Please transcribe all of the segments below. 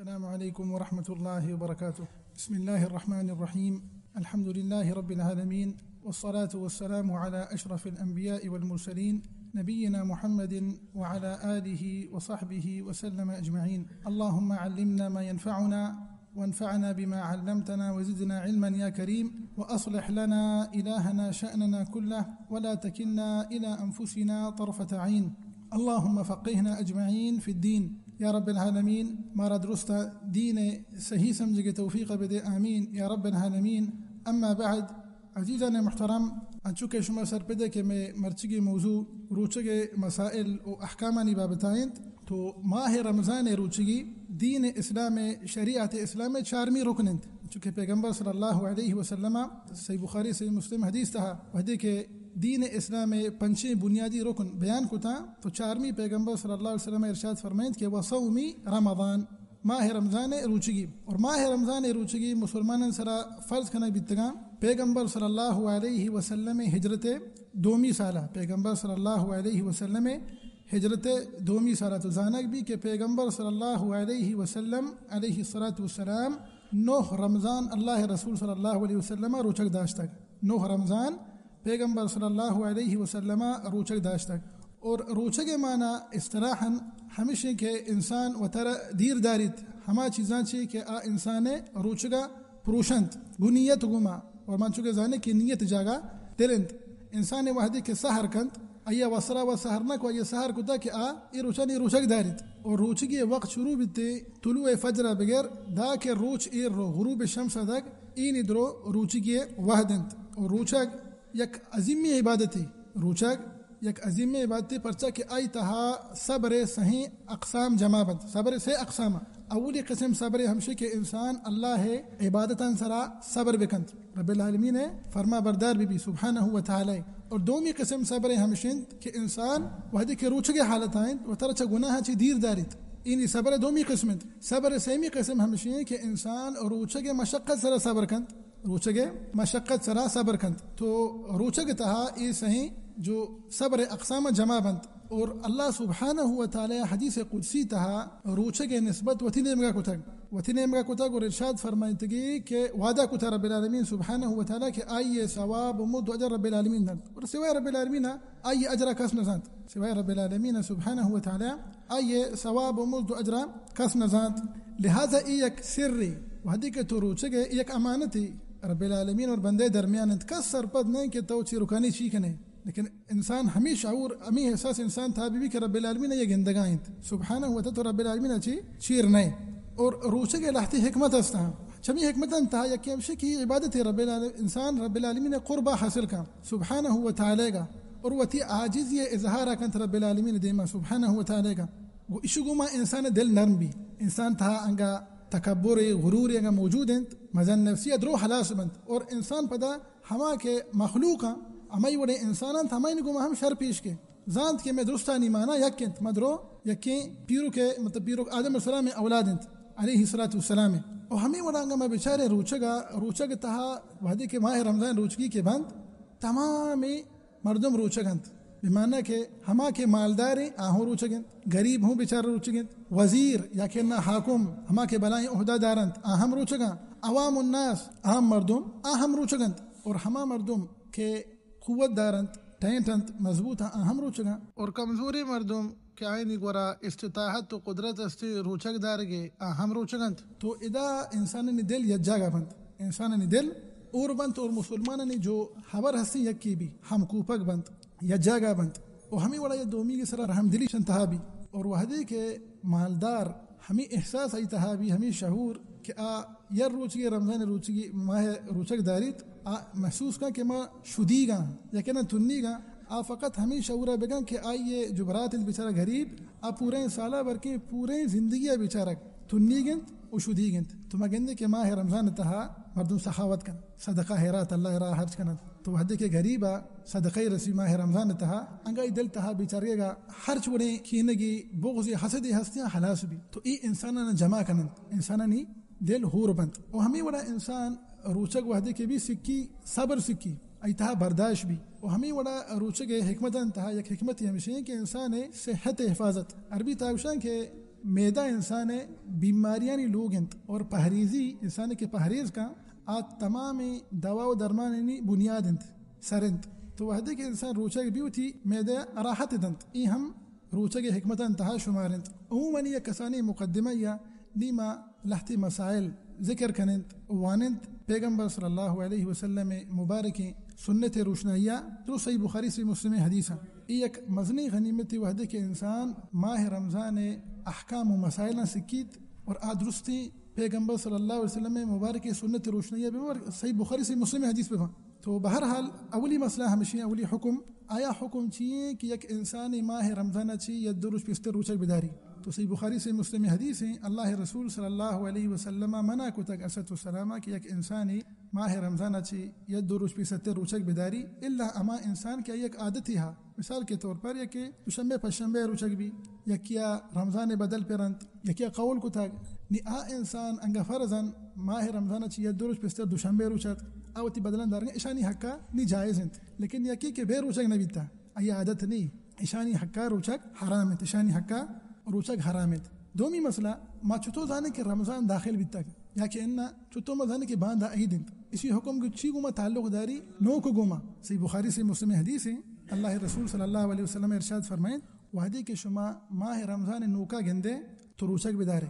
السلام عليكم ورحمة الله وبركاته. بسم الله الرحمن الرحيم. الحمد لله رب العالمين، والصلاة والسلام على أشرف الأنبياء والمرسلين، نبينا محمد وعلى آله وصحبه وسلم أجمعين. اللهم علمنا ما ينفعنا، وانفعنا بما علمتنا، وزدنا علما يا كريم، وأصلح لنا إلهنا شأننا كله، ولا تكلنا إلى أنفسنا طرفة عين. اللهم فقهنا أجمعين في الدين. يا رب العالمين، مارا درستا دین صحیح سمجھگے توفیق بدے، آمین یا رب العالمین. اما بعد، عزیزان محترم، انچو کہ شما سرپدے کہ مئے مرچگی موضوع روچگے مسائل و احکامانی بابتا انت، تو ماہ رمضان روچگی دین اسلام، شریعت اسلام چارمی رکن انت، چونکہ پیغمبر صلی اللہ علیہ وسلم، صحیح بخاری، صحیح مسلم حدیث تہا، وہدے کہ دین اسلام پنچیں بنیادی رکن بیان کتا، تو چارمی پیغمبر صلی اللہ علیہ وسلم ارشاد فرمائنت کہ وصوم رمضان، ماہ رمضان روچگی، اور ماہ رمضان روچگی مسلمانان سرا فرض کنا بیتگاں. پیغمبر صلی اللہ علیہ وسلم ہجرت دومی سالہ، پیغمبر صلی اللہ علیہ وسلم ہجرت دومی سالہ، تو زانگ بی کہ پیغمبر صلی اللہ علیہ وسلم علیہ الصلاة والسلام نوہ رمضان اللہ رسول صلی اللہ علیہ وسلم روچگ داشتگ. نوہ رمضان پیغمبر صلی اللہ علیہ وسلم روچگ داشتگ. اور روچگ معنی اصطلاحاً ہمشیں کہ انسان وتر دیر داریت ہما چیزاں چی کہ آ انسان روچگا پروشنت گو نیت گوما، اور من چونکہ زانے کہ نیت جاگا دل انت. انسان وہدے کہ سحر کنت، آیا وسرا و سحر نہ کو، آیا سحر کتا کہ آ اے روچانی روچگ داریت. اور روچگی وقت شروع بیتے طلوع فجر بگر دا کہ روچ ایر رو غروب شمس دگ، اینی درو روچگی وہد انت. اور روچگ یک عظیمی عبادتے. روچگ یک عظیمی عبادتے، پرچا کہ آئی تہا صبر سہیں اقسام جمع بنت. صبر سے اقسام. اولی قسم صبر ہمشی کہ انسان اللہ عبادتان سرا صبر بکنت، رب العالمین فرما بردار بی بی سبحانہ و تعالی. اور دومی قسم صبر ہمشنت کہ انسان وہدے کہ روچگ حالت آئنت و ترا چہ گناہ چی دیر داریت. اینی صبر دومی قسم انت. صبر سیمی قسم ہمشی کہ انسان روچگ مشقت سرا صبر کنت. روچگ مشقت سرا صبر کنت. تو روچگ تہا اے سہیں جو صبر اقسام جمع بنت. اور اللہ سبحانہ و تعالی حدیث قدسی تہا روچگ نسبت وتی نیمگا کتگ، وتی نیمگا کتگ اور ارشاد فرمائیتگی کہ وعدہ کتا رب العالمین سبحانہ و تعالی کہ آئی ثواب و مزد و اجر رب العالمین دنت. اور سوائے رب العالمین آئی اجرا کس نزانت. سوائے رب العالمین سبحانہ و تعالی آئی ثواب و مزد و اجرا کس نزانت. لہذا اے یک سرے، وہدے کہ تو روچگ ئے، اے یک امانتے رب العالمین اور بندے درمیان انت. کس سرپد نہیں کہ تو چی رکانی چی کنے. لیکن انسان ہمیں شعور، ہمیں احساس انسان تہا بی بی کہ رب العالمین یہ گندگا انت. سبحانہ و تعالی تو رب العالمین چی چیر نہیں. اور روچگ لہتے حکمت ہستا. چمی حکمت انت تہا یکی ہمشی کہ عبادت رب العالمین، انسان رب العالمین قربہ حاصل کن سبحانہ و تعالی گا، اور وتی عاجزی اظہار کنت رب العالمین دیما سبحانہ و تعالی گا. گو اشو گوما انسان دل نرم بی، انسان تہا انگا تکبر، غرور انگا موجود انت، مزن نفسی درو حلاس بنت، اور انسان پدا ہما کہ مخلوق ہمائی وڑے انسان انت، ہمائی گوما ہم شر پیش کے. زانت کہ میں درستانی مانا یک انت، ما درو یکیں پیرو کے، مطلب پیرو آدم علیہ السلام اولاد انت، علیہ الصلاۃ والسلام. اور ہمیں وڑا انگا ما بچارے روچگا، روچگ تہا وہدے کہ ماہ رمضان روچگی کے بند، تمام مردم روچگ انت. بمعنی کہ ہما کہ مالدار انت، آ ہم روچگ انت، غریب ہم بیچارہ روچگ انت، وزیر یا کہ نہ حاکم، ہما کہ بلائیں عہدہ دار انت، آ ہم روچگ انت، عوام الناس، عام مردم، آ ہم روچگ انت. اور ہما مردم کہ قوت دار انت، ٹینٹ انت، مضبوط انت، آ ہم روچگ انت. اور کمزوریں مردم کہ آئینی گورا استطاعت و قدرت استی روچگ دارگے، آ ہم روچگ انت. تو ادا انسانانی دل یک جاگہ بنت، انسانانی دل اور بنت اور مسلمانانی جو ہبر ہستی یکی بی ہم کوپگ بنت، یک جاگہ بنت. و ہمیں وڑا یہ دومی کے سرا رحم دلی شن تہا بی. اور وہدے کہ مالدار ہمیں احساس آئی تہا بی، ہمیں شعور کہ آ یر روچگی، رمضان روچگی، ماہ روچگ داریت، آ محسوس کن کہ ما شدیگاں یا کہ نہ تنیگاں، آ فقط ہمیں شعورا بگن کہ آئی جو برات انت بیچارہ غریب، آ پوریں سالا بلکہ پوریں زندگی بیچارہ تنیگ انت و شدیگ انت. تو ما گندے کہ ماہ رمضان تہا مردم سخاوت کن، صدقہ خیرات اللہ راہ خرچ کنن. تو وہدے کہ غریبا صدقہ رسی ماہ رمضان تہا، انگا ای دل تہا بیچارگا ہرچ وڑیں کینگی، بغض، حسد ہستیاں خلاص بی. تو ای انسانانا جمع کنن، انسانانی دل ہور بنت. و ہمیں وڑا انسان روچگ وہدے کہ بی سکی، صبر سکی، ای تہا برداشت بی. و ہمیں وڑا روچگ حکمتان تہا یک حکمتی ہمشی کہ انسان صحت حفاظت. عربی تہا گوشن کہ میدہ انسان ءِ بیماریانی لوگ انت اور پہریزی، انسان کہ پہریز کن، آ تمام دوا و درمانانی بنیاد انت، سر انت۔ تو وہدے کہ انسان روچگ بی وتی میدہ ءَ راحت دنت، اے ہم روچگ ءِ حکمتانی تہا شمار انت۔ عموماً یک کسانیں مقدمہ یا نی ما لہتے مسائل ذکر کننت، واننت پیغمبر صلی اللہ علیہ وسلم ءِ مبارکیں سنت ءِ روشنائیا، تو صحیح بخاری، صحیح مسلم ءِ حدیثاں۔ اے یک مزنیں غنیمتے وہدے کہ انسان ماہ رمضان ءِ احکام و مسائلاں سکیت اور آ درستیں پیغمبر صلی اللہ علیہ وسلم ءِ مبارکیں سنت ءِ روشنائیا بہ بنت، صحیح بخاری، صحیح مسلم ءِ حدیث بہ بنت۔ تو بہرحال اولی مسئلہ ہمشی، اولی حکم، آیا حکم چی ایں کہ یک انسانے ماہ رمضان ءَ چہ یک دو روچ پیسر روچگ بداری؟ تو صحیح بخاری، صحیح مسلم ءِ حدیث ایں، اللہ ءِ رسول صلی اللہ علیہ وسلم ءَ منع کتگ، علیہ الصلوۃ والسلام، کہ یک انسانے ماہ رمضان ءَ چہ یک دو روچ پیسر روچگ بداری، الا ہما انسان کہ آئی یک عادتے ہا، مثال کے طور پر یکے دوشنبے پنچشنبے روچگ بی، یکیا رمضان ءِ بدل پر انت، یکیا قول کتگ، نی آ انسان انگا فرض انت ماہ رمضان ءَ چہ یک دو روچ پیسر دوشنبے روچ ات، آ وتی بدلاں دارگ ءَ، اشانی حقا نی جائز انت۔ لیکن یکے کہ بے روچگ نہ بیتا، آئی عادت نی، اشانی حقا روچگ حرام انت، اشانی حقا روچگ حرام انت۔ دومی مسئلہ، ما چطور زانیں کہ رمضان داخل بیتگ یا کہ انا؟ چطور ما زانیں کہ باندا عید انت؟ اسی حکم کو چی گوما تعلق داری؟ نوک گوما۔ صحیح بخاری، صحیح مسلم ءِ حدیث ایں، اللہ ءِ رسول صلی اللہ علیہ وسلم ارشاد فرمائیں، وہدے کہ شما ماہ رمضان ءِ نوکا گندے تو روچگ بدارے،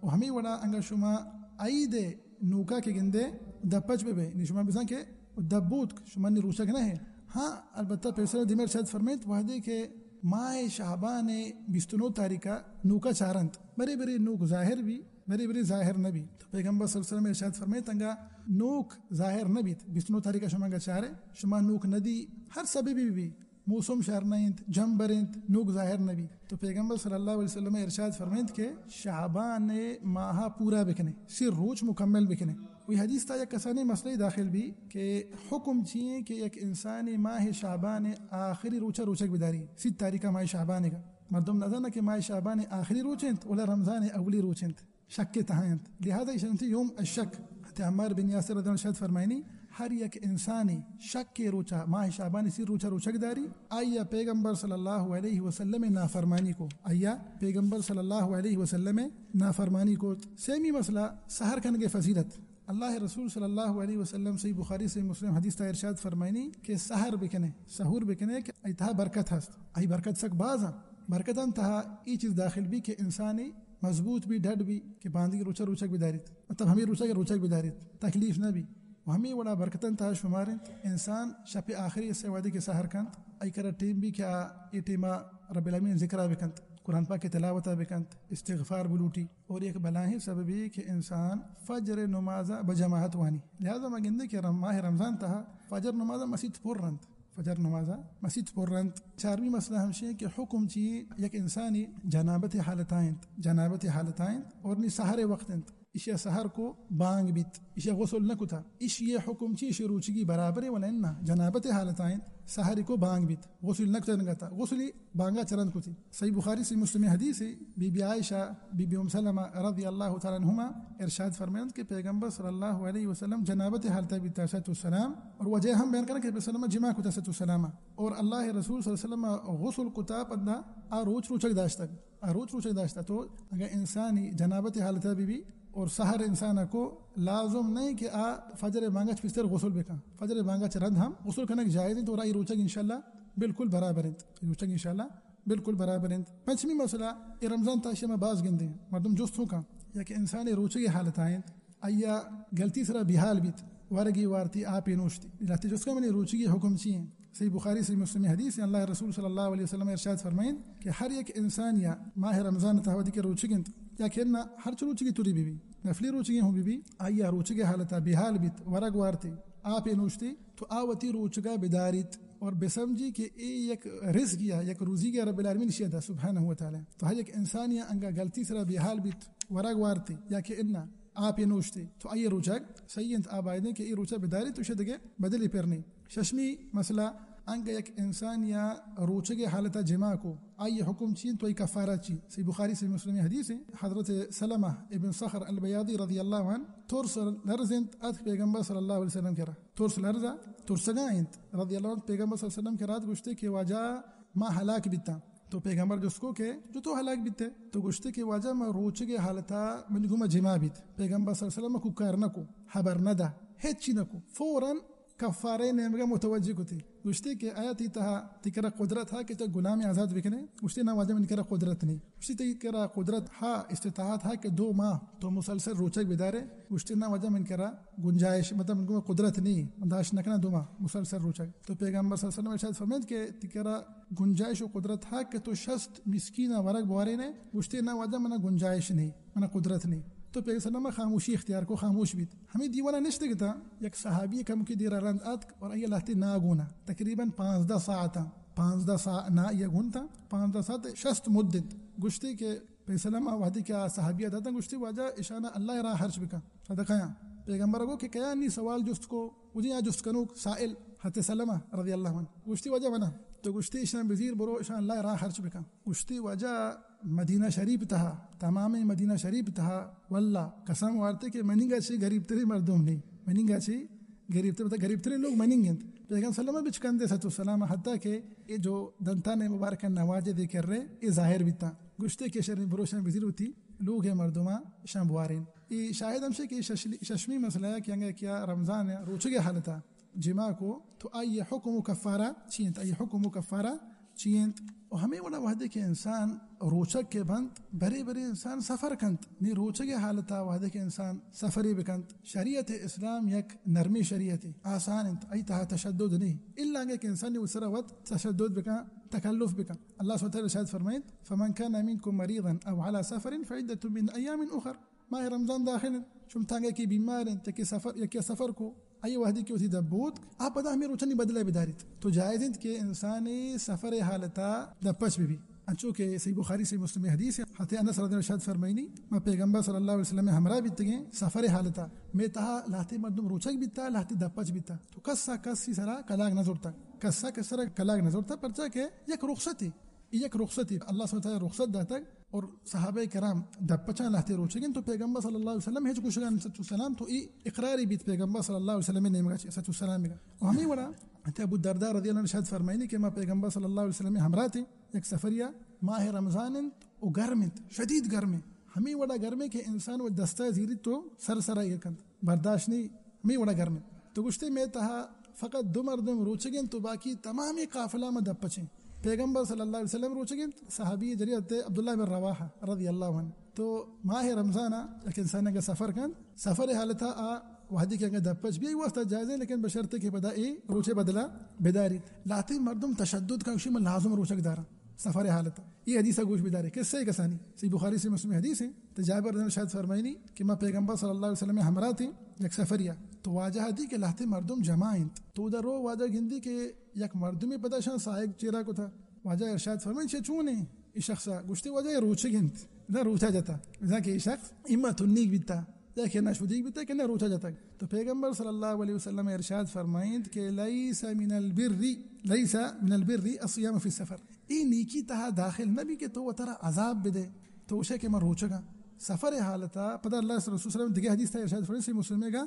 و ہمے وڑا انگا شما عید ءِ نوکا کہ گندے دپ پچ ببے، نی شما بزان کہ دپ بوت، شما نی روچگ نہ ہے۔ ہاں، البتہ پیسر دیما ارشاد فرمائیں، وہدے کہ ماہ شعبان ءِ بیست و نو تاریخا نوکا چارنت، برے برے نوک ظاہر بی، برے برے ظاہر نہ بی۔ تو پیغمبر صلی اللہ علیہ وسلم ارشاد فرمائیں، انگا نوک ظاہر نہ بیت، بیست و نو تاریخا شما انگا چارے، شما نوک نہ دی، ہر سببے بی، موسم شر نہ انت، جم بر انت، نوک ظاہر نہ بیت۔ تو پیغمبر صلی اللہ علیہ وسلم ارشاد فرمائیں کہ شعبان ءِ ماہ پورا بکنے، سی روچ مکمل بکنے۔ وہی حدیث تہا یک کسانیں مسئلہ داخل بی کہ حکم چی ایں کہ یک انسانے ماہ شعبان ءِ آخری روچا روچگ بداری، سی تاریخا ماہ شعبان ءِ گا۔ مردم نزانہ کہ ماہ شعبان ءِ آخری روچ انت ولا رمضان ءِ اولی روچ انت، شک ءِ تہا انت۔ لہذا ایشان انت یوم الشک۔ حضرت عمار بن یاسر رضی اللہ عنہ ارشاد فرمائنی، ہر یک انسانے شک ءِ روچا، ماہ شعبان ءِ سی روچا روچگ داری، آئیا پیغمبر صلی اللہ علیہ وسلم ءِ نافرمانی کو، آئیا پیغمبر صلی اللہ علیہ وسلم ءِ نافرمانی کو۔ سیمی مسئلہ، سحر کنگ ءِ فضیلت۔ اللہ ءِ رسول صلی اللہ علیہ وسلم، صحیح بخاری، صحیح مسلم حدیث تہا ارشاد فرمائنی کہ سحر بکنے، سحور بکنے کہ آئی تہا برکت ہست۔ آئی برکت سک باز انت۔ برکتانی تہا اے چیز داخل بی کہ انسانے مضبوط بی، ڈڈ بی کہ باندا روچا روچگ بداریت، مطلب ہمے روچا کہ روچگ بداریت، تکلیف نہ بی۔ و ہمے وڑا برکتانی تہا شمار انت، انسان شپ ءِ آخری حصہ ءَ وہدے کہ سحر کنت، آئی کرا ٹیم بی کہ آ اے ٹیما رب العالمین ذکرا بکنت، قرآن پاک ءِ تلاوتا بکنت، استغفار بلوٹی۔ اور یک بلاہیں سببے کہ انسان فجر ءِ نمازا بجماعت وانی۔ لہذا ما گندیں کہ رم-، ماہ رمضان تہا فجر نمازا مسیت پر انت، فجر نمازا مسیت پر انت۔ چارمی مسئلہ ہمشی کہ حکم چی، یک انسانے جنابت ءِ حالتا انت، جنابت ءِ حالتا انت اور نی سحر ءِ وقت انت، ایشیا سحر کو، بانگ بیت، ایشیا غسل نہ کتا، ایشی ءِ حکم چی؟ ایشی روچگی برابر ایں ولا انا؟ جنابت ءِ حالتا انت، سحر کو، بانگ بیت، غسل نہ کتا، نہ کتا، غسل بانگا چہ رند کتی۔ صحیح بخاری، صحیح مسلم ءِ حدیث ایں، بی بی عائشہ، بی بی ام سلمہ رضی اللہ تعالی عنہما ارشاد فرمائنت کہ پیغمبر صلی اللہ علیہ وسلم جنابت ءِ حالتا بیتا، علیہ الصلوۃ والسلام، اور وجہ ہم بیان کرنا کہ پیغمبر صلی اللہ علیہ وسلم جماع کتا، علیہ الصلوۃ والسلام، اور اللہ ءِ رسول صلی اللہ علیہ وسلم غسل کتا، پدا آ روچ روچگ داشتگ۔ آ روچ روچگ داشتا۔ تو اگر انسانے جنابت ءِ حالتا بی بی اور سحر انسانا کو، لازم نہ ایں کہ آ فجر ءِ بانگا چہ پیسر غسل بکن۔ فجر ءِ بانگا چہ رند ہم غسل کنگ جائز انت اور آئی روچگ انشاءاللہ بالکل برابر انت۔ روچگ انشاءاللہ بالکل برابر انت۔ پنچمی مسئلہ، اے رمضان تہا شما باز گندیں، مردم جست ہوں کن، یک انسانے روچگ ءِ حالتا انت، آئیا گلتی سرا بیحال بیت، ورگے وارتی، آپے نوشتی۔ لہتے جست کن منی روچگی حکم چی انت؟ صحیح بخاری، صحیح مسلم ءِ حدیث ایں، اللہ ءِ رسول صلی اللہ علیہ وسلم ارشاد فرمائیں کہ ہر یک انسانیا ماہ رمضان تہا وہدے کہ روچگ انت یا کہ انا ہرچ روچگے توری بی بی، نفلی روچگے ہوں بی بی، آئیا روچگ ءِ حالتا بیحال بیت، ورگ وارتی، آپے نوشتی، تو آ وتی روچگا بداریت اور بسمجھی کہ اے یک رزقے، یک روزیگے رب العالمین ایشیا دا سبحانہ و تعالی۔ تو ہر یک انسانیا انگا گلتی سرا بیحال بیت، ورگ وارتی یا کہ انا آپے نوشتی، تو آئی روچگ صحیح انت، آ بایدیں کہ اے روچا بداریت، تو ایشی دگہ بدلے پر نی۔ ششمی مسئلہ، انگا یک انسانیا روچگ ءِ حالتا جماع کو، آئی حکم چی انت، تو آئی کفارہ چی؟ صحیح بخاری، صحیح مسلم ءِ حدیث ایں، حضرت سلمہ ابن صخر البیاضی رضی اللہ عنہ ترس لرزینت، اتک پیغمبر صلی اللہ علیہ وسلم کرا۔ ترس لرزا، ترسگا انت، رضی اللہ عنہ، پیغمبر صلی اللہ علیہ وسلم کرا اتک، گوشتے کہ واجہ، ما ہلاک بیتاں۔ تو پیغمبر جست کو کہ جو تو ہلاک بیتے؟ تو گوشتے کہ واجہ ما روچگے حالتا منی گوما جماع بیت۔ پیغمبر صلی اللہ علیہ وسلم کوکار نہ کو، حبر نہ دا، ہچی نہ کو۔ فوراً کفارہ نیمگا متوجہ کتی۔ گوشتے کہ آیا تی تہا، تی کرا قدرت ہا کہ تو غلام آزاد بکنے؟ گوشتے نا واجہ منی کرا قدرت نہیں۔ گوشتے تی کرا قدرت ہا، استطاعت ہا کہ دو ماہ تو مسلسل روچگ بدارے؟ گوشتے نا واجہ منی کرا گنجائش، مطلب منی گوما قدرت نہیں، من داشت نکنا دو ماہ مسلسل روچگ۔ تو پیغمبر صلی اللہ علیہ وسلم ارشاد فرمائیت کہ تی کرا گنجائش و قدرت ہا کہ تو شست مسکین ورگ بوارینے؟ گوشتے نا واجہ منا گنجائش نہیں، منا قدرت نہیں۔ تو پیغمبر صلی اللہ علیہ وسلم خاموشی اختیار کو، خاموش بیت۔ ہمیں دیوانا نشتگتا، یک صحابی کم کی دیرا رند آتک اور آئی لہتے نا گونا تقریباً پانزدہ ساعتا، پانزدہ ساعت نا یا گونتا، پانزدہ ساعت شست مدت۔ گوشتے کہ پیسلم آ وہدے کہ آ صحابی آ داتا، گوشتے واجہ اشانا اللہ راہ ہرچ بکن، صدقہ یاں۔ پیغمبر گو کہ کیا نی سوال جست کو؟ وجی آ جست کنوک سائل حضرت سلمہ رضی اللہ عنہ۔ گوشتے واجہ منا۔ تو گوشتے اشان بزیر برو، اشان اللہ راہ ہرچ بکن۔ گوشتے واجہ مدینہ شریف تہا، تمام مدینہ شریف تہا واللہ قسم وارتے کہ مننگا چی غریب ترین مردم نہیں، مننگا چی غریب ترین، مطلب غریب ترین لوگ مننگ انت۔ پیغمبر سلمہ بچکندے صلی اللہ علیہ وسلم، حتیٰ کہ اے جو دنتان مبارک نواجے ذکر رہے، اے ظاہر بیتا۔ گوشتے کہ شرین بروشن بزیر ہوتی لوگ مردماں شان بوارین۔ اے شاہد ہمشے کہ ششلی-، ششمی مسئلہ ہے کہ انگا کیا رمضان ہے، روچگے حالتا جماع کو، تو آئی حکم و کفارہ چی انت؟ آئی حکم و کفارہ چی انت؟ و ہمیں وڑا وہدے کہ انسان روچگ کے بنت، برے برے انسان سفر کنت۔ نی روچگے حالتا وہدے کہ انسان سفرے بکنت، شریعت اسلام یک نرمی شریعتے، آسان انت، آئی تہا تشدد نہیں۔ الا انگا کہ انسان نی سرا وت تشدد بکن، تکلف بکن۔ اللہ سبحانہ وتعالی ارشاد فرمائیت، فمن كان منكم مريضا أو على سفر فعدة من أيام أخر۔ ماہ رمضان داخل انت، شم تانگہ کہ بیمار انت، کہ سفر، یا کہ سفر کو، آئی وہدی کہ وتی دپ بوت، آ پدا ہمیں روچانی بدلہ بداریت۔ تو جائز انت کہ انسان سفر حالتا دپچ ببی۔ انچو کہ صحیح بخاری، صحیح مسلم حدیث ہے، حضرت انس رضی اللہ عنہ ارشاد فرمائنی، ما پیغمبر صلی اللہ علیہ وسلم ہمراہ بیتگیں سفر حالتا، میں تہا لہتے مردم روچگ بیتا، لہتے دپچ بیتا۔ تو کسا کسی سرا کلاگ نہ زرتا، کسا کس سرا کلاگ نہ زرتا، پرچا کہ یک رخصتے، یک رخصتے اللہ سبحانہ وتعالی رخصت داتگ۔ اور صحابہ کرام دپ پچاں لہتے روچگ انت، تو پیغمبر صلی اللہ علیہ وسلم ہچ گوشگا نہ، صلی اللہ علیہ وسلم، تو ای اقراری بیت پیغمبر صلی اللہ علیہ وسلم نیمگا چہ، صلی اللہ علیہ وسلم۔ و ہمیں وڑا انت ابو الدرداء رضی اللہ عنہ ارشاد فرمائنی کہ ما پیغمبر صلی اللہ علیہ وسلم ہمراہ تھے یک سفریا، ماہ رمضان انت و گرم انت، شدید گرم انت، ہمیں وڑا گرم انت کہ انسان و دستا زیریت تو سر سرا ایر کنت، برداشت نہیں، ہمیں وڑا گرم انت۔ تو گوشتے میں تہا فقط دو مردم روچگ انت و باقی تمامی قافلہ ما دپ پچیں۔ پیغمبر صلی اللہ علیہ وسلم روچگ انت، صحابی جلیل حضرت عبداللہ بن رواحہ رضی اللہ عنہ۔ تو ماہ رمضان یک انسان اگر سفر کن، سفر حالتا آ وہدی کہ اگر دپ پچ بھی واسطہ جائز ہے، لیکن بشرط کہ پدا اے روچے بدلا بداری۔ لہتے مردم تشدد کن، شی من لازم روچگ دارا سفر حالتا۔ اے حدیث گوش بدارے، قصہ کسانی، صحیح بخاری، صحیح مسلم حدیث ہے۔ تو جابر رضی اللہ عنہ ارشاد فرمائنی کہ ما پیغمبر صلی اللہ علیہ وسلم ہمراہ تھے یک سفریا، تو واجہ دی کہ لہتے مردم جمع انت۔ تو در رو واجہ گندی کہ یک مردمی پدا شان سائق چیرا کو تھا۔ واجہ ارشاد فرمائنی، چے چون ہے ای شخصا؟ گوشتے واجہ اے روچگ انت، نہ روچا جتا، بزاں کہ ای شخص اما تنیگ بیتا، یا کہ نہ شدیگ بیتا کہ نہ روچا جتا۔ تو پیغمبر صلی اللہ علیہ وسلم ارشاد فرمائنت کہ لیس من البر، لیس من البر الصیام فی السفر۔ ای نیکی تہا داخل نہ بی کہ تو وترا عذاب بدے، تو گوشے کہ من روچگاں۔ سفر حالتا، پدا اللہ رسول صلی اللہ علیہ وسلم دگہ حدیث تہا ارشاد فرمائنت، صحیح مسلم گا،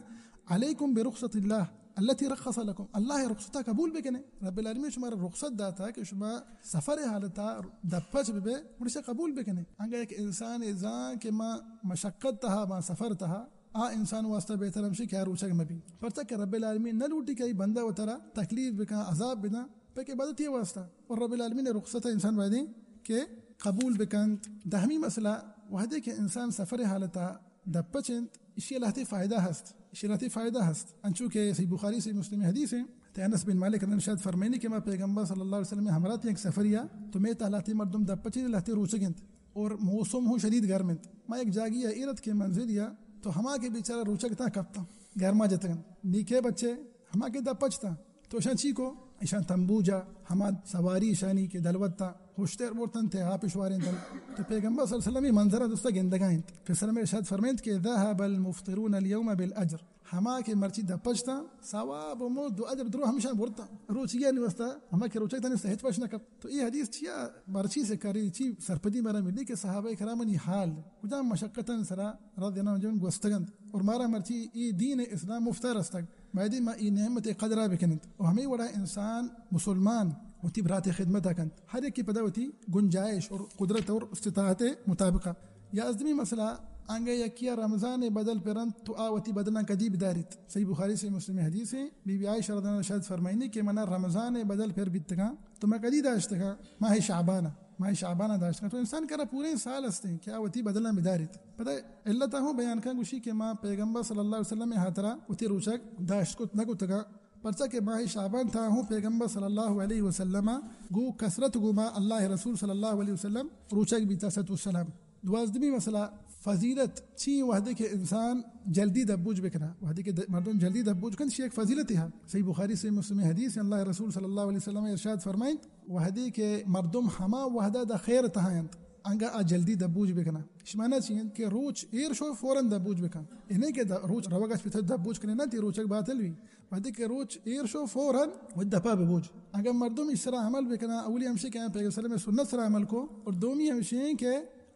علیکم برخصۃ اللہ التی رخص لکم، اللہ رخصتا قبول بکنے۔ رب العالمین شما را رخصت داتا کہ شما سفر حالتا دپچ ببے، گڑا اسے قبول بکنے۔ انگا یک انسان زان کہ ما مشقت تہا، ما سفر تہا، آ انسان واسطہ بہتر ہمشی کہ آ روچگ مبی۔ پرچا کہ رب العالمین نہ لوٹی کہ ای بندہ وترا تکلیف بکن، عذاب بدن، پہ عبادتی واسطہ۔ اور رب العالمین رخصت انسان بایدیں کہ قبول بکنت۔ دہمی مسئلہ، وہدے کہ انسان سفر حالتا دپچ انت، اشی لہتے فائدہ ہست، اشی لہتے فائدہ ہست۔ انچو کہ صحیح بخاری، صحیح مسلم حدیث ہیں، تے انس بن مالک رضی اللہ عنہ ارشاد فرمائنی کہ ما پیغمبر صلی اللہ علیہ وسلم ہمراہ تھے یک سفریا، تو میں تہا لہتے مردم دپچ انت، لہتے روچگ انت اور موسم ہوں شدید گرم انت۔ ما یک جاگی ایر اتکیں منزلیا، تو ہما کہ بیچارہ روچگ تاں کپتاں، گرما جتگن، نیکے بچے ہما کہ دپچ تاں، تو اشان چی کو؟ اشان تمبو جا، ہما سواری اشانی کہ دلوت تاں، ہشتر برتن تے آپ شوارینتن۔ تو پیغمبر صلی اللہ علیہ وسلم ای منظر دوستا گندگا انت۔ پیغمبر ارشاد فرمائنت کہ ذهب المفطرون اليوم بالاجر۔ ہما کہ مرچی دپچ تاں، ثواب و مزد و اجر درو ہمشان برتاں۔ روچیانی واسطہ ہما کہ روچگ تاں، سہت پش نہ کپ۔ تو ای حدیث چیا مرچی سے کاری، چی سرپدی مارا ملی کہ صحابہ کرامانی حال کجام مشقتن سرا رضی اللہ عنہم گوستگنت اور مارا مرچی ای دین اسلام مفتا رستگ۔ بایدیں ما ای نعمت قدرا بکننت۔ و ہمیں وڑا انسان مسلمان وتی برات ءِ خدمت ءَ کنت۔ ہر یکے پدا وتی گنجائش اور قدرت اور استطاعت ءِ مطابق۔ یازدمی مسئلہ، انگہ یکے ءَ رمضان ءِ بدل پر انت تو آ وتی بدلاں کدی بداریت؟ صحیح بخاری، صحیح مسلم ءِ حدیث ایں، بی بی عائشہ رضی اللہ عنہا ارشاد فرمائنی کہ منا رمضان ءِ بدل پر بیتگاں تو من کدی داشتگاں؟ ماہ شعبان ءَ، ماہ شعبان ءَ داشتگاں۔ تو انسان کرا پوریں سال ہستیں کہ آ وتی بدلاں بداریت۔ پدا علت ءَ ہوں بیان کن، گوشی کہ ما پیغمبر صلی اللہ علیہ وسلم ءِ ہاترا وتی روچگ داشت کت نہ کتگاں، پرچا کہ ماہ شعبان تہا ہوں پیغمبر صلی اللہ علیہ وسلم ءَ گوں کثرت گوما اللہ ءِ رسول صلی اللہ علیہ وسلم روچگ بیتا، صلوۃ والسلام۔ دوازدمی مسئلہ، فضیلت چی؟ وہدے کہ انسان جلدی دبوج بکنا، وہدے کہ د-، مردم جلدی دبوج کنت، شی یک فضیلتے ہا۔ صحیح بخاری، صحیح مسلم ءِ حدیث ایں، اللہ ءِ رسول صلی اللہ علیہ وسلم ارشاد فرمائنت، وہدے کہ مردم ہما وہدا دا خیر تہا انت، انگا آ جلدی دبوج بکنا۔ شمانا چی انت کہ روچ ایر شو فوراً دبوج بکن۔ اے نہ کہ دا-، روچ روگا چہ پتہ دبوج کنے نہ، تی روچگ باطل بی۔ وہدے کہ روچ ایر شو فوراً وتی دپا ببوج۔ اگر مردم اس سرا عمل بکنا، اولی ہمشی کہ پیغمبر صلی اللہ علیہ وسلم ءِ سنت سرا عمل کو، اور دومی ہمشی کہ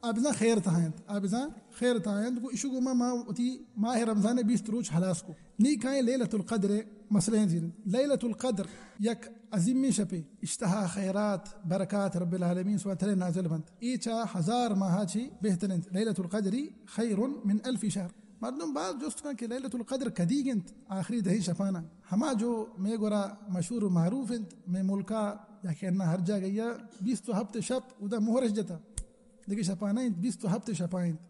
آ بزاں خیر تہا انت، آ بزاں خیر تہا انت۔ گو ایشو گوما ما وتی ماہ رمضان ءِ بیست روچ ہلاس کو۔ نی کائیں لیلۃ القدر ءِ مسئلہ ایں زیر۔ لیلۃ القدر یک عظیمیں شپے، اشتہا خیرات، برکات رب العالمین سوا تلے نازل بنت۔ اے چا ہزار ماہ چی بہتر انت۔ لیلۃ القدر خیر من الف شہر۔ مردم باز جست کن کہ لیلۃ القدر کدیگ انت؟ آخری دہیں شپانا۔ ہما جو مے گورا مشہور و معروف انت، مے ملکا یا کہ انہا ہر جاگہ یا بیست و ہفت شپ اودا مہرش جتا۔ دگہ شپا نہ انت، بیست و ہفت شپا انت۔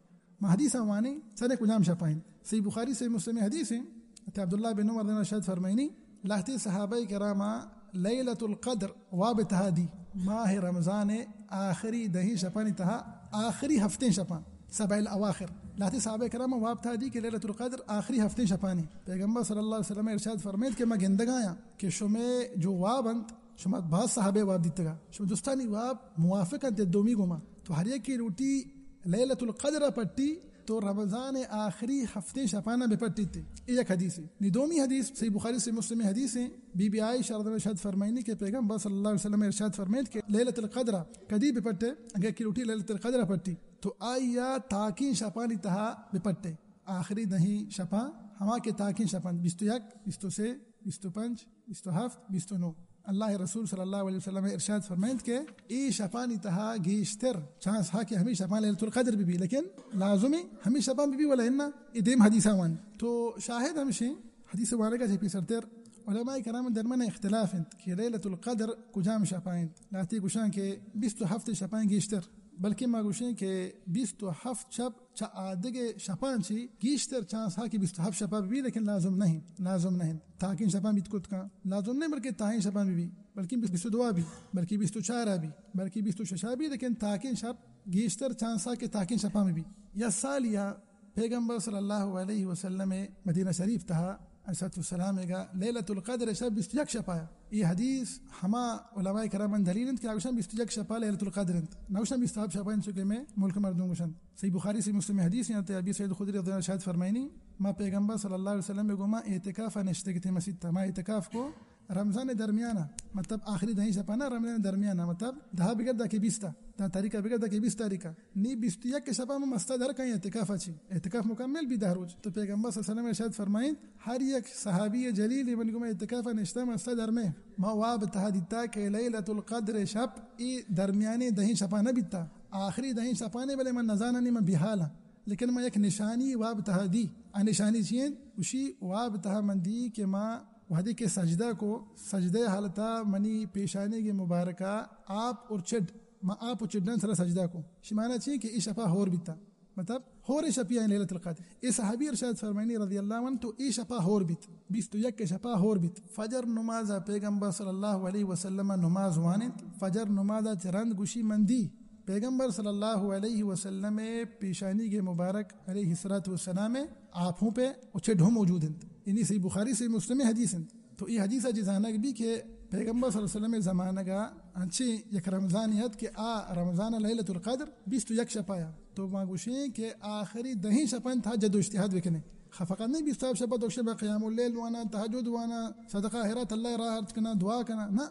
ما حدیثا وانیں، سنے کجام شپا انت؟ صحیح بخاری، صحیح مسلم ءِ حدیث ایں۔ حضرت عبداللہ بن عمر رضی اللہ عنہ ارشاد فرمائنی، لہتے صحابہ کراما لیلۃ القدر واب تہا دی، ماہ رمضان ءِ آخری دہیں شپانی تہا، آخری ہفتیں شپاں، سبع الاواخر۔ لہتے صحابہ کراما واب تہا دی کہ لیلۃ القدر آخری ہفتیں شپانی۔ پیغمبر صلی اللہ علیہ وسلم ارشاد فرمائیت کہ ما گندگایاں کہ شمے جو واب انت، شما باز صحابہ واب دیتگا، شما دوستانی واب موافق انت دومی گوما۔ تو ہر یکے لوٹی لیلۃ القدر ءَ پٹی، تو رمضان ءِ آخری ہفتیں شپانا بہ پٹیت۔ اے یک حدیثے۔ نی دومی حدیث صحیح بخاری، صحیح مسلم ءِ حدیث ایں۔ بی بی عائشہ رضی اللہ عنہا ارشاد فرمائنی کہ پیغمبر صلی اللہ علیہ وسلم ارشاد فرمائیت کہ لیلۃ القدر کدی بہ پٹے؟ اگر کہ لوٹی لیلۃ القدر ءَ پٹی، تو آئیا تاکیں شپانی تہا بہ پٹے۔ آخری دہیں شپاں، ہما کہ تاکیں شپاں، بیست و یک، بیست و سے، بیست و پنچ، بیست و ہفت، بیست و نو۔ اللہ ءِ رسول صلی اللہ علیہ وسلم ارشاد فرمائنت کہ اے شپانی تہا گیشتر چانس ہا کہ ہمے شپاں لیلۃ القدر بہ بی، لیکن لازمی ہمے شپاں بہ بی ولا انا، اے دیم حدیثا وان۔ تو شاہد ہمشیں، حدیث وانگا چہ پیسرتر علماء کرام درمیان اختلاف انت کہ لیلۃ القدر کجام شپا انت۔ لہتے گوشاں کہ بیست و ہفت شپاں گیشتر، بلکہ ما گوشیں کہ بیست و ہفت شپ چہ آدگہ شپاں چی گیشتر چانس ہا کہ بیست و ہفت شپا بہ بی، لیکن لازم نہ انت، لازم نہ انت۔ تاکیں شپاں بیت کت کن، لازم نہ انت بلکہ تاہیں شپاں بہ بی، بلکہ بیست و دو بی، بلکہ بیست و چار بی، بلکہ بیست و شش بی، لیکن تاکیں شپ گیشتر چانس ہا کہ تاکیں شپاں بہ بی۔ یا سالیا پیغمبر صلی اللہ علیہ وسلم مدینہ شریف تہا علیہ الصلوۃ والسلام گا لیلۃ القدر شپ بیست و یک شپایا۔ اے حدیث ہما علماء کرام دلیل انت کہ آ گوشن بیست و یک شپا لیلۃ القدر انت، نہ گوشن بیست و ہفت شپا انت، چونکہ میں ملک مردم گوشن۔ صحیح بخاری، صحیح مسلم حدیث انت، ابی سعید خدری رضی اللہ عنہ ارشاد فرمائنی، ما پیغمبر صلی اللہ علیہ وسلم گوما اعتکاف نشتگتیں مسیت، ما اعتکاف کو رمضان درمیانا، مطلب آخری دہیں شپانا، رمضان درمیانا، مطلب دہ بگر دا کہ بیست، دہ تاریخا بگر دا کہ بیست تاریخا۔ نی بیست و یک شپا ما مستا در کائیں اعتکافا چی، اعتکاف مکمل بی دہ روچ۔ تو پیغمبر صلی اللہ علیہ وسلم ارشاد فرمائیت، ہر یک صحابی جلیل من گوما اعتکافا نشتا مستا در میں، ما واب تہا دیتا کہ لیلۃ القدر شپ ای درمیانی دہیں شپا نہ بیتا، آخری دہیں شپانے، بلے من نزانانی من بیحالاں۔ لیکن ما یک نشانی واب تہا دی۔ آ نشانی چی انت؟ گوشی واب تہا من دی کہ ما وہدے کہ سجدہ کو، سجدہ حالتا منی پیشانیگ مبارکا آپ اور چڈ، ما آپ و چڈان سرا سجدہ کو۔ شمانا چی کہ ای شپا ہور بیتا، مطلب ہور شپی آئیں لیلۃ القدر۔ اے صحابی ارشاد فرمائنی رضی اللہ عنہ، تو ای شپا ہور بیت، بیست و یک شپا ہور بیت۔ فجر نمازا پیغمبر صلی اللہ علیہ وسلم نماز وانت، فجر نمازا چہ رند گوشی من دی پیغمبر صلی اللہ علیہ وسلم پیشانیگ مبارک علیہ الصلوۃ والسلام آپ ہوں پہ و چڈ ہوں موجود انت۔ یعنی صحیح بخاری، صحیح مسلم حدیث انت۔ تو ای حدیثا چی زانگ بی کہ پیغمبر صلی اللہ علیہ وسلم زمانگا انچیں یک رمضانی ات کہ آ رمضان لیلۃ القدر بیست و یک شپایا۔ تو ما گوشیں کہ آخری دہیں شپان تہا جد و اجتہاد بکنیں۔ خ-، فقط نہیں بیست و ہفت شپا، تو شپا قیام اللیل وانا، تہجد وانا، صدقہ خیرات اللہ راہ ارت کنا، دعا کنا، نہ۔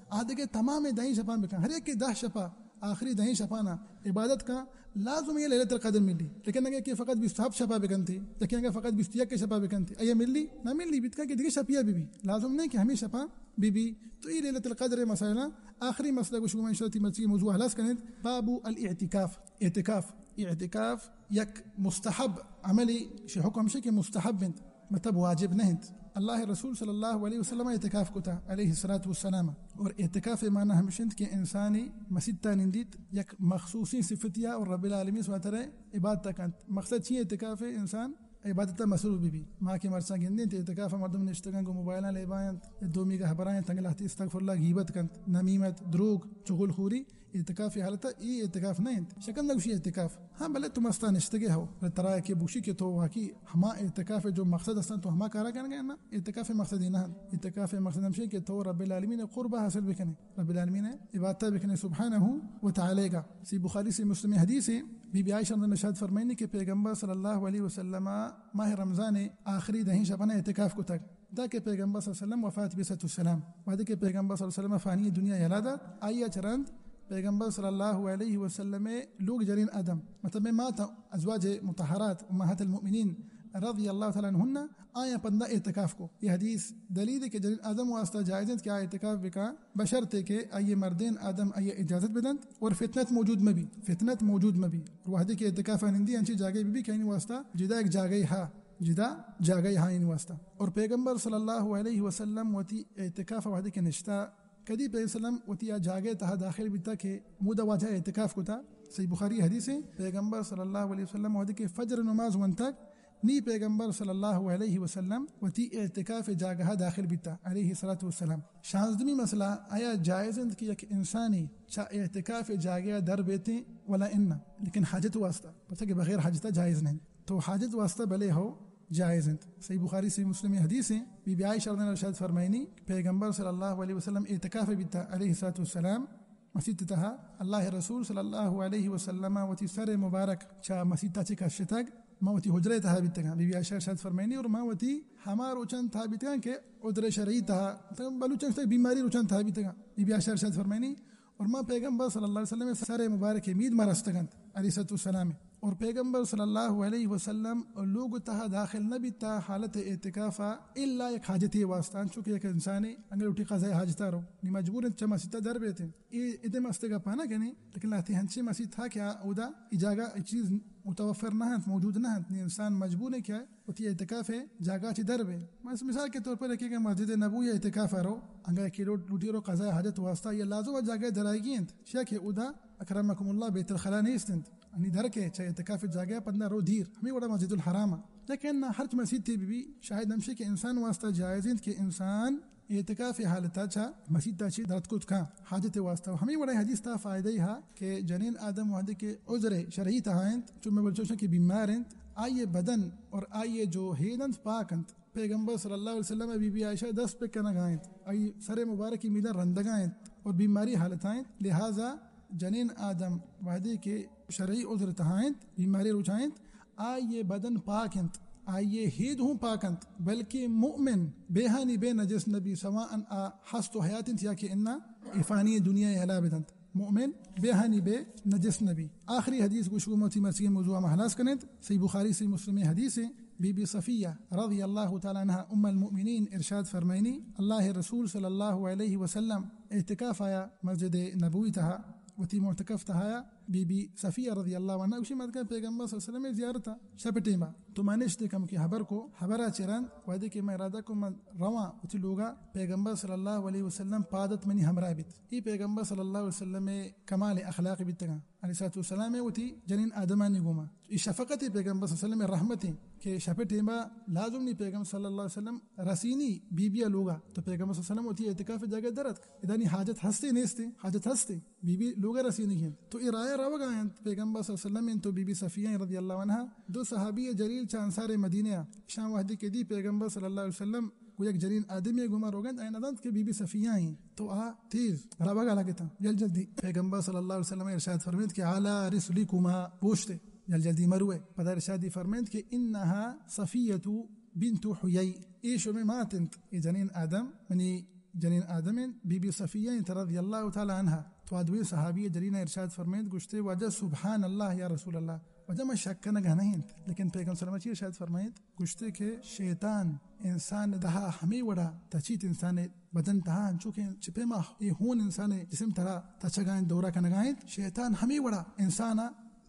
آ دگہ تمام دہیں شپاں بکن، ہر یکے دہ شپا آخری دہیں شپانا عبادت کا، لازم یہ لیلۃ القدر ملی۔ لیکن اگر کہ فقط بیست و ہفت شپا بکنتی، لیکن اگر فقط بیست و یک شپا بکنتی، ایا ملی؟ نہ ملی، بیت کا کہ دیگه شپیا بی بی۔ لازم نہیں کہ ہمیں شپا بی بی۔ تو یہ لیلۃ القدر مسئلہ، آخری مسئلہ کو شما انشاءاللہ مرچی موضوع خلاص کریں۔ باب الاعتکاف، اعتکاف، اعتکاف یک مستحب عملی، شی حکم شی کہ مستحب انت، مطلب واجب نہ انت۔ اللہ رسول صلی اللہ علیہ وسلم اعتکاف کتا علیہ الصلوۃ والسلام، اور اعتکاف معنی ہمش انت کہ انسانی مسیتا نندیت یک مخصوصی صفتیا اور رب العالمین سبحانہ وتعالی عبادت کنت۔ مقصد چی اعتکاف؟ انسان عبادت مصروف بی بی۔ ما کہ مرچاں گندیں تو اعتکاف مردم نشتگاں گو موبائلاں لیبا انت، دومی گہبرا انت، انگلاتی استغفر اللہ، غیبت کنت، نمیمت، دروگ، چغل خوری، اعتکاف حالت ای اعتکاف نہ انت۔ شکن نگوشی اعتکاف۔ ہاں، بلے تو مستا نشتگے ہو۔ بلے ترا کہ بوشی کہ تو واقعی ہما اعتکاف جو مقصد ہستن تو ہما کارا کرنے نا، اعتکاف مقصد ہی نہ انت۔ اعتکاف مقصد ہمشی کہ تو رب العالمین قرب حاصل بکنے، رب العالمین عبادت بکنے سبحانہ و تعالی کا۔ سی بخاری سی مسلم حدیث ہے، بی بی عائشہ رضی اللہ عنہا ارشاد فرمائنی کہ پیغمبر صلی اللہ علیہ وسلم ماہ رمضان آخری دہیں شبانہ اعتکاف کو تک۔ دا کہ پیغمبر صلی اللہ علیہ وسلم وفات بی صلی اللہ علیہ وسلم، وہدے کہ پیغمبر صلی اللہ علیہ وسلم فانی دنیا یلا دات، آئی چرند پیغمبر صلی اللہ علیہ وسلم لوگ جنین آدم، مطلب میں مات ازواج مطہرات امہات المؤمنین رضی اللہ تعالی عنہن، آیا پندا اعتکاف کو۔ یہ حدیث دلیل ہے کہ جنین آدم واسطہ جائز انت کہ آ اعتکاف بکا، بشرطے کہ آئی مردین آدم آئی اجازت بدنت اور فتنت موجود مبی، فتنت موجود مبی۔ اور وہدے کہ اعتکاف نندی انچی جاگے بی بی کہ آئی واسطہ جدا ایک جاگے ہا۔ جدا جاگہ ہائیں واسطہ۔ اور پیغمبر صلی اللہ علیہ وسلم وتی اعتکاف وہدے کہ نشتا، کدی پیغمبر صلی اللہ علیہ وسلم وتی آ جاگہ تہا داخل بیتا کہ مودا واجہ اعتکاف کتا۔ صحیح بخاری حدیث ہے، پیغمبر صلی اللہ علیہ وسلم وہدے کہ فجر نماز ونتگ، نی پیغمبر صلی اللہ علیہ وسلم وتی اعتکاف جاگہ داخل بیتا علیہ الصلوۃ والسلام۔ شانزدمی مسئلہ، آیا جائز انت کہ یک انسانی چا اعتکاف جاگہ در بیتیں ولا انا، لیکن حاجت واسطہ، پتہ کہ بغیر حاجتہ جائز نہیں۔ تو حاجت واسطہ بلے ہو جائز انت۔ صحیح بخاری، صحیح مسلم حدیث ہیں۔ بی بی عائشہ رضی اللہ عنہا ارشاد فرمائنی، پیغمبر صلی اللہ علیہ وسلم اعتکاف بیتا علیہ الصلوۃ والسلام مسیت تہا، اللہ رسول صلی اللہ علیہ وسلم وتی سر مبارک چا مسیت چہ کشتگ، ما وتی حجرہ تہا بیتگاں۔ بی بی عائشہ ارشاد فرمائنی، اور ما وتی ہما روچان تہا بیتگاں کہ عذر شرعی تہا، مطلب بلوچان بیماری روچان تہا بیتگاں۔ بی بی عائشہ ارشاد فرمائنی، اور ما پیغمبر صلی اللہ علیہ وسلم سر مبارک مید ما رستگنت علیہ الصلوۃ والسلام۔ اور پیغمبر صلی اللہ علیہ وسلم لوگ تہا داخل نہ بیتا حالت اعتکافا الا یک حاجتی واسطہ، چونکہ یک انسان انگل اٹھی قضاء حاجتا رو، نی مجبور انت چہ مسیتا در بیت۔ اے ادم است گپا نہ کنی، لیکن لہتے ہنچے مسیت تھا کہ آ اودا ای جاگہ ای چیز متوفر نہ انت، موجود نہ انت، نی انسان مجبور ہے کہ وتی اعتکاف ء جاگہ چہ در بے۔ مس-، مثال کے طور پر یکے کہ مسجد نبوی ء اعتکاف ء رو، انگا یکے لوٹ-، لوٹی رو قضاء حاجت واسطہ، یا لازم ء جاگہ درائیگی انت، شیا کہ اودا اکرمکم اللہ بیت الخلا نیست انت، یعنی در کے چہ اعتکاف جاگہ پندا رو دیر، ہمیں وڑا مسجد الحرام ء۔ لیکن ہرچ مسیتے بی بی، شاید ہمشی کہ انسان واسطہ جائز انت کہ انسان اعتکاف حالتا چہ مسیتا چی درت کت کن حاجت واسطہ۔ ہمیں وڑا حدیث تا فائدہ ہا کہ جنین آدم وہدے کہ عذر شرعی تہا انت، چون میں بلوچاں کہ بیمار انت، آئی بدن اور آئی جو ہید انت پاک انت۔ پیغمبر صلی اللہ علیہ وسلم بی بی عائشہ دست پہ کنگا انت، آئی سر مبارکی میدان رندگا انت اور بیماری حالتا انت، لہذا جنین آدم وہدے کہ شرعی عذر تہا انت، بیماری روچا انت، آئی بدن پاک انت، آئی ہید ہوں پاک انت، بلکہ مؤمن بے ہانی بے نجس نبی، سواء آ ہست و حیات انت یا کہ انا افانی دنیا الا بدنت۔ مؤمن بے ہانی بے نجس نبی۔ آخری حدیث گوش گو موتی مرچی موضوع ہم خلاص کنیت۔ صحیح بخاری، صحیح مسلم حدیث ہے۔ بی بی صفیہ رضی اللہ تعالی عنہا ام المؤمنین ارشاد فرمائنی، اللہ رسول صلی اللہ علیہ وسلم اعتکاف آیا مسجد نبوی تہا، وتی معتکف تہا آیا۔ بی بی صفیہ رضی اللہ عنہا گوشی، ما اتکاں پیغمبر صلی اللہ علیہ وسلم زیارتا شپ ٹیما، تو ما نشتے کم کہ حبر کو، حبرا چہ رند وہدے کہ من ارادہ کو من رواں وتی لوگا، پیغمبر صلی اللہ علیہ وسلم پادت منی ہمراہ بیت۔ ای پیغمبر صلی اللہ علیہ وسلم کمال اخلاق بیتگاں۔ علیہ الصلوۃ والسلام وتی جنین آدمانی گوما۔ ای شفقت پیغمبر صلی اللہ علیہ وسلم رحمت ہیں کہ شپ ٹیما لازم نی پیغمبر صلی اللہ علیہ وسلم رسینی بی بی لوگا۔ تو پیغمبر صلی اللہ علیہ وسلم وتی اعتکاف جگہ درت۔ ادانی حاجت ہستے نیستے؟ حاجت ہستے۔ بی بی لوگا رسینگی انت۔ تو ای رایا روگا انت، پیغمبر صلی اللہ علیہ وسلم انت تو بی بی صفیہ رضی اللہ عنہا، دو صحابی جلیل چہ انصار مدینہ آ۔ شان وہدے کہ دی پیغمبر صلی اللہ علیہ وسلم گو یک جنین آدمی گوما روگنت، آیا ندانت کہ بی بی صفیہ ہیں۔ تو آ تیز روگا لگتا۔ جل جلدی پیغمبر صلی اللہ علیہ وسلم ارشاد فرمیت کہ علی رسلکما، بوشتے، جل جلدی مروے۔ پدا ارشادی فرمیت کہ انہا صفیہ بنت حیی، ای شمے مات انت، ای جنین آدم، منی جنین آدم انت، بی بی صفیہ انت رضی اللہ تعالی عنہا۔ تو آ دوئیں صحابی جلیلہ ارشاد فرمائیت، گوشتے، واجہ سبحان اللہ یا رسول اللہ، واجہ ما شک کنگا نہ انت، لیکن پیغمبر صلی اللہ علیہ وسلم چی ارشاد فرمائیت؟ گوشتے کہ شیطان انسان دہا ہمے وڑا تچیت، انسان بدن تہا انچو کہ چہ پیما اے ہون انسان جسم تہا تچگا انت، دورہ کنگا انت، شیطان ہمے وڑا انسان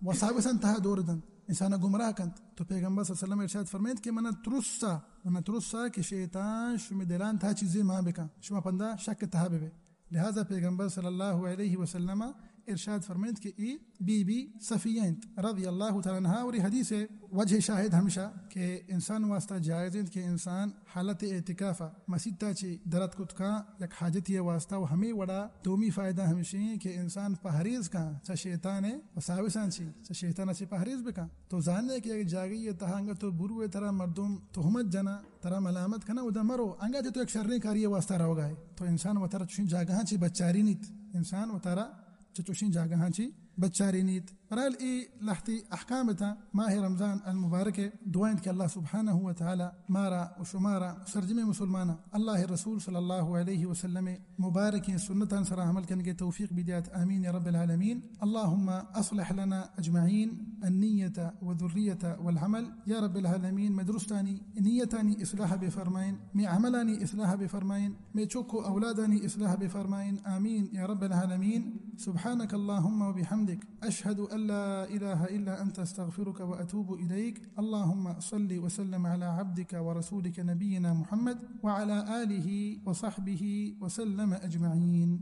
وساوسان تہا دور دنت، انسان گمراہ کنت۔ تو پیغمبر صلی اللہ علیہ وسلم ارشاد فرمائیت کہ منا ترسا، منا ترسا کہ شیطان شمی دلان تہا چیزے مان بکن، شما پندا شک تہا ببے۔ لہذا پیغمبر صلی اللہ علیہ وسلم ارشاد فرمائیت کہ اے بی بی صفیہ انت رضی اللہ تعالی عنہا، اور اے حدیث وجہ شاہد ہمشا کہ انسان واسطہ جائز انت کہ انسان حالت اعتکاف مسیت چی درت کت کاں یک حاجتی واسطہ، و ہمے وڑا دومی فائدہ ہمشی کہ انسان پہریز کاں چہ شیطان وساوسان چی، چہ شیطان چی پہریز بکاں۔ تو زانے کہ یک جاگہی تہا انگا تو بروے ترا مردم تہمت جنا، ترا ملامت کنا، ادا مرو، انگا چہ تو یک شریں کاری واسطہ روگا ہے۔ تو انسان وتارا چوشیں جاگہاں چی بچارینیت، انسان وتارا چہ چوشیں جاگہاں چی بچارینیت۔ برحال اے لہتی احکام تاں ماہ رمضان المبارک، دعا انت کہ اللہ سبحانہ و تعالی مارا و شمارا سرجمیں مسلماناں اللہ رسول صلی اللہ علیہ وسلم مبارکیں سنتان سرا عمل کنگے توفیق بدیات، آمین یا رب العالمین۔ اللهم اصلح لنا اجمعین النیة والذریة والعمل، یا رب العالمین، مئے درستانی نیتانی اصلاح بفرمائین، مئے عملانی اصلاح بفرمائین، مئے چک و اولادانی اصلاح بفرمائین، آمین یا رب العالمین۔ سبحانك اللهم وبحمدك، اشهد ان لا اله الا انت، استغفرك واتوب اليك۔ اللهم صل وسلم على عبدك ورسولك نبينا محمد وعلى آله وصحبه وسلم اجمعين۔